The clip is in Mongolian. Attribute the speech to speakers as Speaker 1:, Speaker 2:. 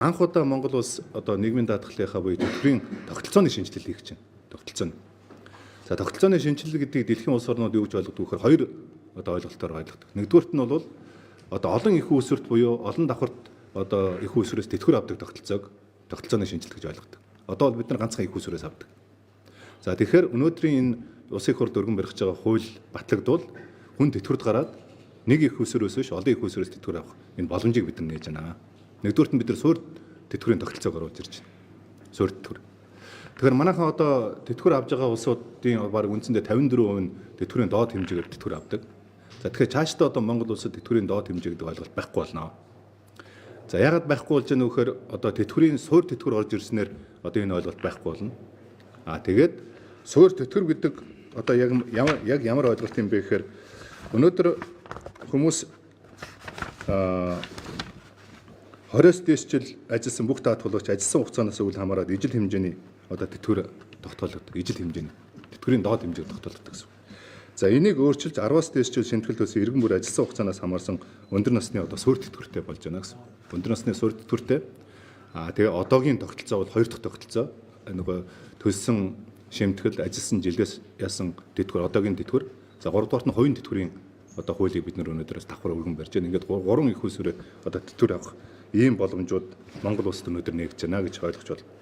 Speaker 1: Анх удаа Монгол улс одоо нийгмийн даатгалынхаа буюу тэтгэврийн тогтолцооны шинэчлэл хийх гэж байна. Тогтолцооны. За, тогтолцооны шинэчлэл гэдгийг дэлхийн улс орнууд юу гэж ойлгодог вэ гэхээр хоёр одоо ойлголтоор ойлгодог. Нэгдүгээрт нь бол одоо олон их үүсвэрт буюу олон давхарт одоо их үүсвэрээс тэтгэвэр авдаг тогтолцоог тогтолцооны шинэчлэл гэж ойлгодог. Одоо бол бид нар ганцхан их үүсвэрээс авдаг. За, тэгэхээр өнөөдрийн энэ улсын их хурлд өргөн барих гэж байгаа хууль батлагдвал хүн тэтгэврт гараад нэг их үүсвэрээс биш, олон их үүсвэрээс тэтгэвэр авах энэ боломжийг бид нар нээж байна. Нэгдүгээрт нь бид нар суурь тэтгэврийн тогтолцоог оруулж ирж байна. Суурь тэтгэвэр. Тэгэхээр манайхан одоо тэтгэвэр авж байгаа улсуудын бараг үндсэндээ 54% нь тэтгэврийн доод хэмжээгээр тэтгэвэр авдаг. За, тэгэхээр цаашдаа одоо Монгол улсад тэтгэврийн доод хэмжээ гэдэг ойлголт байхгүй болно. За, яагаад байхгүй болж байна вэ гэхээр одоо тэтгэврийн суурь тэтгэвэр орж ирснээр одоо энэ ойлголт байхгүй болно. А тэгээд суурь тэтгэвэр гэдэг одоо яг ямар яг ямар ойлголт юм бэ гэхээр өнөөдөр хүмүүс 20-оос дээш жил ажилласан бүх даатгуулагч ажилласан хугацаанаас үл хамааран ижил хэмжээний одоо тэтгэвэр тогтоологддог. Ижил хэмжээний тэтгэврийн доод хэмжээг тогтоологддог гэсэн. За, энийг өөрчилж 10-аас дээш жил шимтгэл төлсөн иргэн бүр ажилласан хугацаанаас хамаарсан өндөр насны одоо суурь тэтгэвртэй болж байна гэсэн. Өндөр насны суурь тэтгэвртэй. Аа, тэгээ одоогийн тогтолцоо бол хоёр дахь тогтолцоо. Нөгөө төлсөн шимтгэл, ажилласан жилээс яасан тэтгэвэр, одоогийн тэтгэвэр. За, гуравдугаарт нь хувийн тэтгэврийн одоо хуулийг бид нар өнөөдрөөс давхар өргөн барьж байна. Ингээд гурван их үүсвэрээр одоо тэтгэвэр авах ийм боломжууд Монгол улсад өнөөдөр нээгдэж байна гэж ойлгож байна.